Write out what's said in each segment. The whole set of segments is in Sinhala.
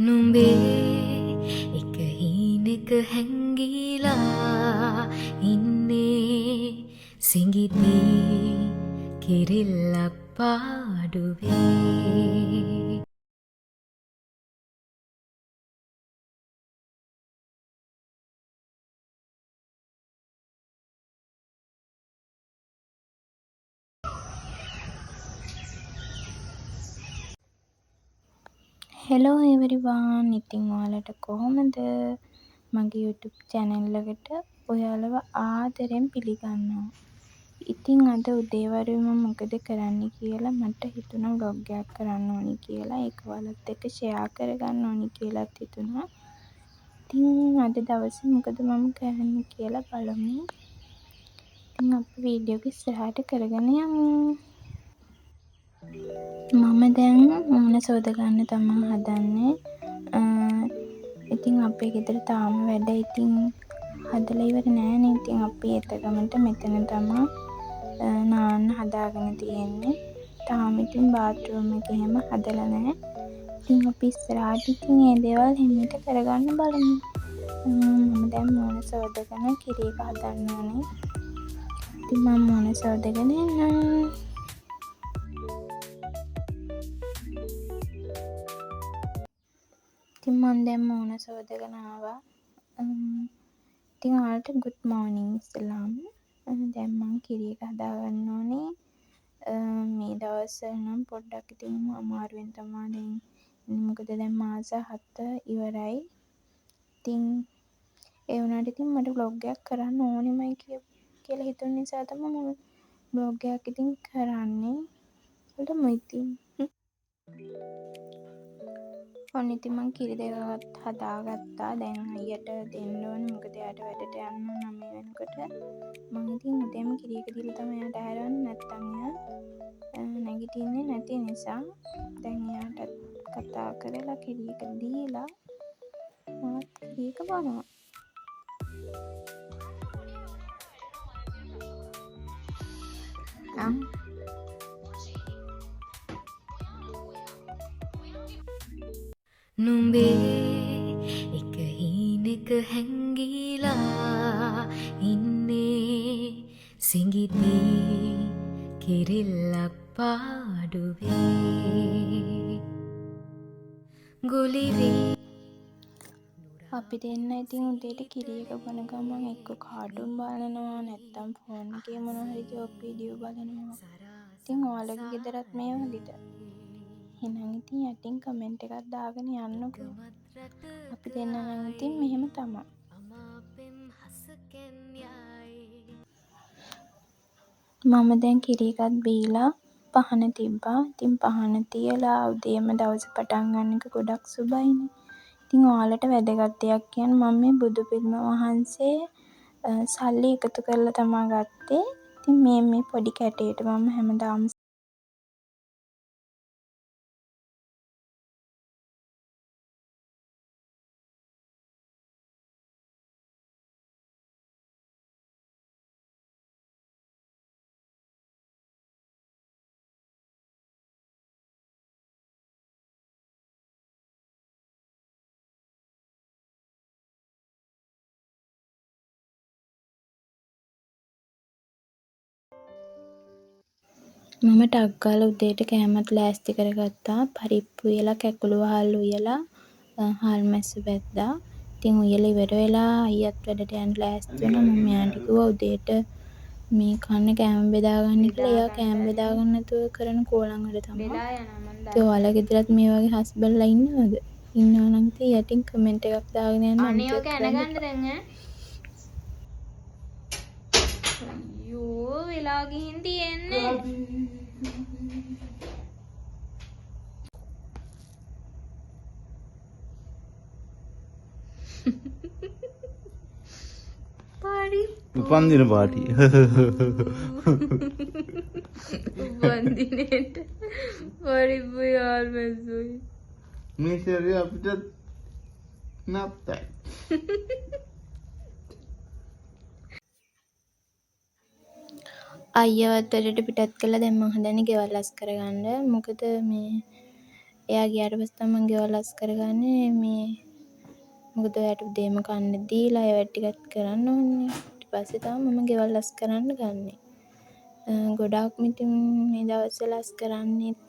නුඹේ එක හීනක හැංගිලා ඉන්නේ සිඟිති කිරිල්ලක් පාඩුවේ. හෙලෝ එවරිවන්, ඉතින් ඔයාලට කොහොමද? මගේ YouTube channel එකට ඔයාලව ආදරෙන් පිළිගන්නවා. ඉතින් අද උදේ වරුවේ මම මොකද කරන්නේ කියලා මට හිතුණා ව්ලොග් එකක් කරන්න ඕනි කියලා. ඒක ඔයාලත් එක්ක ෂෙයා කරගන්න ඕනි කියලාත් හිතුණා. ඉතින් අද දවසේ මොකද මම කරන්නේ කියලා බලමු. ඉතින් අපි වීඩියෝ එක ඉස්සරහට කරගෙන යමු. මම දැන් මූණ සෝද ගන්න තමා හදන්නේ. ඉතින් අපේ ගෙදර තාම වැඩ ඉතින් හදලා ඉවර නෑනේ. ඉතින් අපි එතකමට මෙතන තමා නාන්න හදාගෙන තියෙන්නේ. තාම ඉතින් බාත්රූම් එක එහෙම හදලා නෑ. ඉතින් අපි ඉස්සරහට ඉතින් ඒ දේවල් හිමීට කරගන්න බලමු. මම දැන් මූණ සෝදගෙන කිරි එක හදන්න ඕනේ. ඉතින් මම මූණ සෝදගෙන එන්නම්. ඉතින් මං දැන් මූණ සෝදගෙන ආවා. ඉතින් ඔයාලට ගුඩ් මෝර්නින් ඉස්සෙල්ලාම. දැන් මං කිරි එක හදාගන්න ඕනේ. මේ දවස්වල නම් පොඩ්ඩක් ඉතින් අමාරුවෙන් තමා දැන් ඉන්නේ. මොකද දැන් මාස 7 ඉවරයි. ඉතින් ඒ වුණාට ඉතින් මට ව්ලොග් එකක් කරන්න ඕනෙමයි කියලා හිතුන නිසා තමයි මම ව්ලොග් එකක් ඉතින් කරන්නේ. බලමු ඉතින්. ඔන්න ඉතින් මං කිරි දෙකක් හදාගත්තා. දැන් අයියට දෙන්න ඕනේ. මොකද එයාට වැඩට යන්න ඕන 9 වෙනකොට. මං ඉතින් උදේම කිරි එක දීලා තමයි එයාට ඇරවන්නේ. නැත්තම් එයා නැගිටින්නේ නැති නිසා. දැන් එයාටත් කතා කරලා කිරි එක දීලා මාත් කිරි එක බොනවා. නුඹේ එක හීනක හැංගිලා ඉන්නේ සිඟිති කිරිල්ලක් පාඩුවේ ගුලිවී. අපි දෙන්න ඉතින් උදේට කිරි එක බොන ගමන් එක්ක කාටුන් බලනවා, නැත්තම් ෆෝන් එකේ මොනවා හරි ජොබ් වීඩියෝ බලනවා. ඉතින් ඔයාලගේ ගෙදරත් මේ වගේද? එහෙනම් ඉතින් යටින් කමෙන්ට් එකක් දාගෙන යන්නකෝ. අපි දෙන්න නම් ඉතින් මෙහෙම තමා. මම දැන් කිරි එකත් බීලා පහන තිබ්බා. ඉතින් පහන තියලා උදේම දවස පටන් ගන්න එක ගොඩක් සුබයිනේ. ඉතින් ඔයාලට වැදගත් දෙයක් කියන්න මම මේ බුදු පිළිම වහන්සේ සල්ලි එකතු කරලා තමා ගත්තේ. ඉතින් මේ පොඩි කැටයට මම හැමදාම මම ටක් ගාලා උදේට කෑමත් ලෑස්ති කරගත්තා. පරිප්පු උයලා, කැකුළු වහල් උයලා, හාල් මැස්සු බැද්දා. ඉතින් උයලා ඉවර වෙලා අයියත් වැඩට යන්න ලෑස්ති වුණා. මම මෙයාට කිව්වා උදේට මේ කන්න කෑම බෙදා ගන්න කියලා. එයා කෑම බෙදා ගන්න නැතුව කරන කෝලම් වැඩ තමයි. ඉතින් ඔයාලා ගෙදරත් මේ වගේ හස්බන්ඩ්ලා ඉන්නවද? ඉන්නවා නම් ඉතින් යටින් කමෙන්ට් එකක් දාගෙන යන්න අනේ අමතක ඔක කරන්න ඇනගන්න එපා. දැන් ඈ. අයියෝ වෙලා ගිහින් තියෙන්නේ. පරිප්පු. උපන්දින පාටි. උපන්දිනේට පරිප්පු යාල් මැස්සුයි. මේ සැරේ අපිට නත්තයි. අයියවත් වැඩට පිටත් කළා. දැන් මං හදන්නේ ගෙවල් අස් කරගන්න. මොකද මේ එයා ගියාට පස්සේ තමයි මං ගෙවල් අස් කරගන්නේ. මේ මොකද ඔයාට උදේම කන්න දීලා ඒ වැඩ ටිකත් කරන්න ඕනේ. ඊට පස්සේ තමයි මම ගෙවල් අස් කරන්න ගන්නෙ. ගොඩාක්ම ඉතින් මේ දවස්වල අස් කරන්නෙත්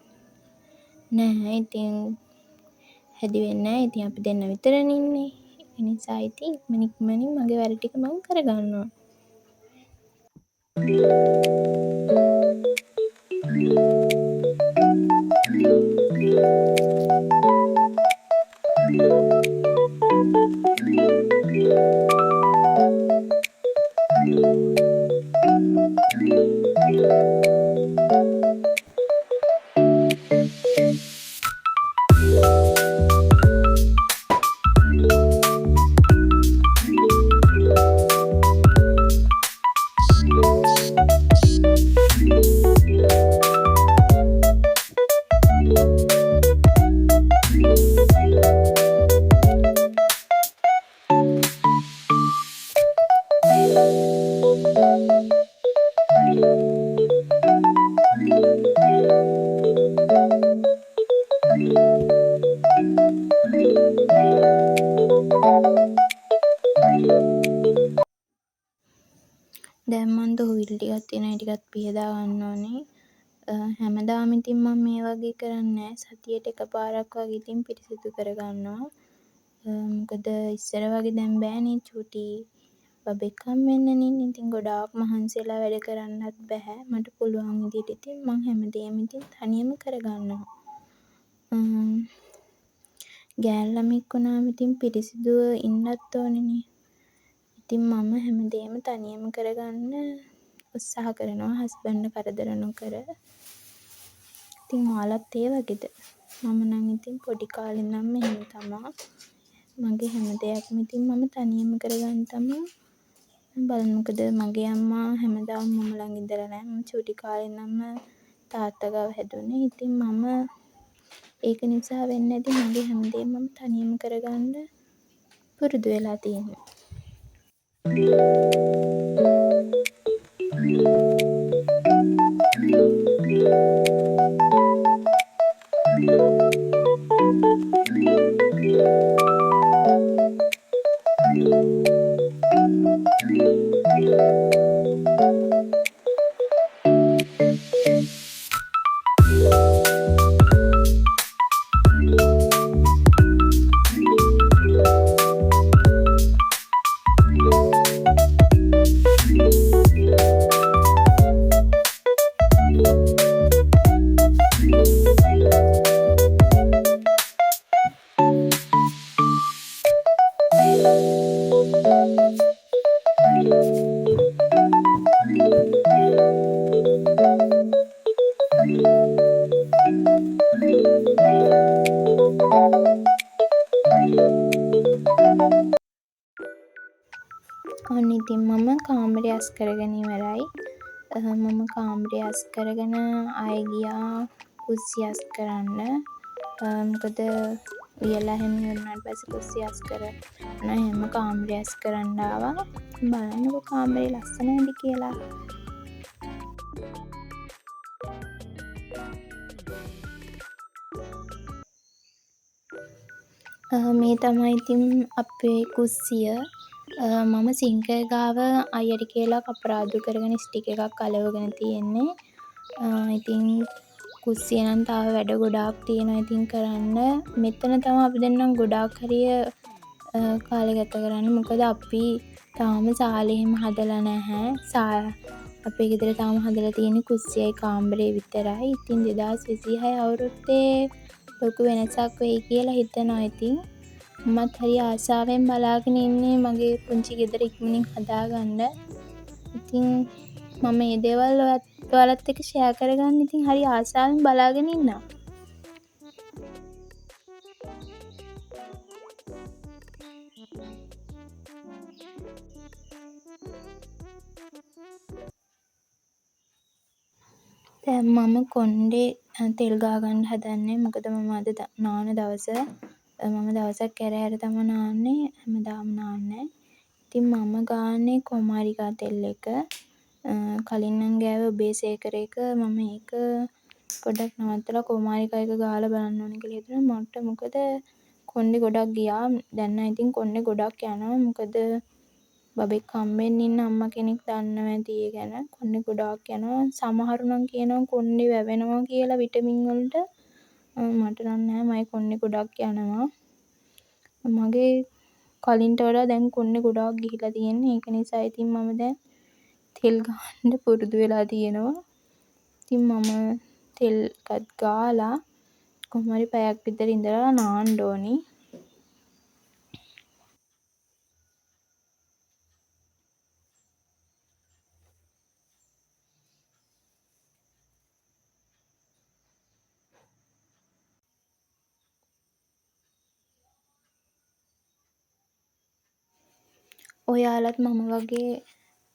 නැහැ. ඉතින් හැදි වෙන්නේ නැහැ. ඉතින් අපි දෙන්න විතරනේ ඉන්නේ. ඒ නිසා ඉතින් ඉක්මන ඉක්මනින් මගේ වැඩ ටික මං කරගන්නවා. දැන් මං දොහොවිලි ටිකක් තියෙනවා ඒ ටිකත් පිහදා ගන්න ඕනේ. හැමදාම ඉතින් මං මේ වගේ කරන්නේ නෑ. සතියට එකපාරක් වගේ ඉතින් පිරිසිදු කරගන්නවා. මොකද ඉස්සර වගේ දැන් බෑනේ චූටි බබෙක් හම්බෙන්නනේ ඉන්නේ. ඉතින් ගොඩාක් මහන්සි වෙලා වැඩ කරන්නත් බැහැ. මට පුළුවන් විදිහට ඉතින් මං හැමදේම ඉතින් තනියම කරගන්නවා. ගෑනු ළමයෙක් වුණාම ඉතින් පිරිසිදුව ඉන්නත් ඕනේනේ. ඉතින් මම හැමදේම තනියම කරගන්න උත්සාහ කරනවා හස්බන්ඩ්ට කරදර නොකර. ඉතින් ඔයාලත් ඒ වගේද? මම නම් ඉතින් පොඩි කාලේ ඉඳන්ම එහෙම තමා. මගේ හැම දෙයක්ම ඉතින් මම තනියම කරගන්න තමා බලන්නේ. මොකද මගේ අම්මා හැමදාම මම ළඟ ඉඳලා නෑ. මම චූටි කාලේ ඉඳන්ම තාත්තා ගාව හැදුනේ. ඉතින් මම ඒක නිසා වෙන්න ඇති මගේ හැමදේම මම තනියම කරගන්න පුරුදු වෙලා තියෙන්නේ. ඔන්න ඉතින් මම කාමරේ අස් කරගෙන ඉවරයි. මම කාමරේ අස් කරගෙන ආයෙ ගියා කුස්සිය අස් කරන්න. මොකද උයලා එහෙම ඉවර වුණාට පස්සේ කුස්සිය අස් කරලා එහෙම කාමරේ අස් කරන්න ආවා. බලන්නකෝ කාමරේ ලස්සනයිද කියලා. මේ තමයි ඉතින් අපේ කුස්සිය. මම සිංක් එක ගාව අයියට කියලා කපරාදු කරගෙන ස්ටික් එකක් අලවගෙන තියෙන්නේ. ඉතින් කුස්සිය නම් තව වැඩ ගොඩාක් තියෙනවා ඉතින් කරන්න. මෙතන තමයි අපි දෙන්නම් ගොඩාක් හරිය කාලේ ගත කරන්නේ. මොකද අපි තාම සාලේ එහෙම හදලා නැහැ. අපේ ගෙදර තාම හදලා තියෙන්නේ කුස්සියයි කාමරේ විතරයි. ඉතින් 2026 අවුරුද්දේ ලොකු වෙනසක් වෙයි කියලා හිතනවා ඉතින්. මමත් හරි ආසාවෙන් බලාගෙන ඉන්නේ මගේ පුංචි ගෙදර ඉක්මනින් හදාගන්න. ඉතින් මම මේ දේවල් ඔයාලත් එක්ක ෂෙයා කරගන්න ඉතින් හරි ආසාවෙන් බලාගෙන ඉන්නවා. දැන් මම කොණ්ඩේ තෙල් ගාගන්න හදන්නේ. මොකද මම අද නාන දවස. මම දවසක් ඇර ඇර තමයි නාන්නේ. හැමදාම නාන්නේ නෑ. ඉතින් මම ගාන්නේ කොමාරිකා තෙල් එක. කලින් නම් ගෑවේ ඔබේසේකර එක. මම ඒක පොඩ්ඩක් නවත්තලා කොහොම හරි එක ගාලා බලන්න ඕනේ කියලා හිතුණා. මට මොකද කොණ්ඩේ ගොඩක් ගියා. දැන් නම් ඉතින් කොණ්ඩේ ගොඩක් යනවා. මොකද බබෙක් හම්බෙන්න ඉන්න අම්මා කෙනෙක් දන්නවා ඇති ඒ ගැන. කොණ්ඩේ ගොඩාක් යනවා. සමහරු නම් කියනවා කොණ්ඩේ වැවෙනවා කියලා විටමින් වලට. මට නම් නෑ, මගේ කොණ්ඩේ ගොඩක් යනවා. මගේ කලින්ට වඩා දැන් කොණ්ඩේ ගොඩාක් ගිහිලා තියෙන්නේ. ඒක නිසා ඉතින් මම දැන් තෙල් ගහන්න පුරුදු වෙලා තියෙනවා. ඉතින් මම තෙල් එකත් ගාලා කොහොම හරි පැයක් විතර ඉඳලා නාන්න ඕනි. ඔයාලත් මම වගේ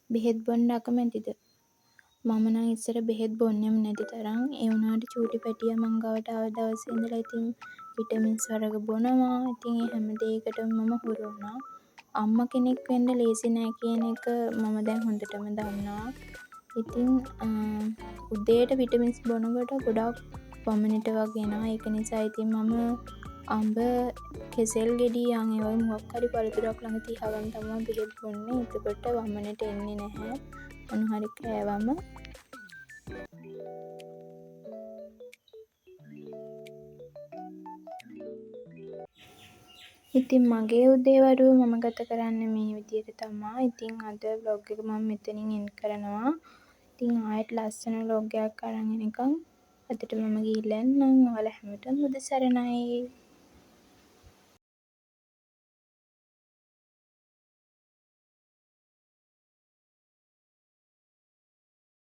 බෙහෙත් බොන්න අකමැතිද? මම නම් ඉස්සර බෙහෙත් බොන්නෙම නැති තරම්. ඒ වුණාට චූටි පැටියා මං ගාවට ආව දවසේ ඉඳලා ඉතින් විටමින්ස් වර්ග බොනවා. ඉතින් ඒ හැම දෙයකටම මම හුරු වුණා. අම්මා කෙනෙක් වෙන්න ලේසි නෑ කියන එක මම දැන් හොඳටම දන්නවා. ඉතින් උදේට විටමින්ස් බොනකොට ගොඩාක් වමනෙට වගේ එනවා. ඒක නිසා ඉතින් මම අඹ, කෙසෙල් ගෙඩි යන් ඒ වගේ මොකක් හරි පළතුරක් ළඟ තියාගෙන තමයි බෙහෙත් බොන්නේ. එතකොට වමනෙට එන්නේ නැහැ මොන හරි කෑවම. ඉතින් මගේ උදේවරුව මම ගත කරන්නේ මේ විදියට තමා. ඉතින් අද ව්ලොග් එක මම මෙතනින් එන්ඩ් කරනවා. ඉතින් ආයෙත් ලස්සන ව්ලොග් එකක් අරන් එනකන් අදට මම ගිහිල්ලා එන්නම්. ඔයාලා හැමෝටම බුදු සරණයි.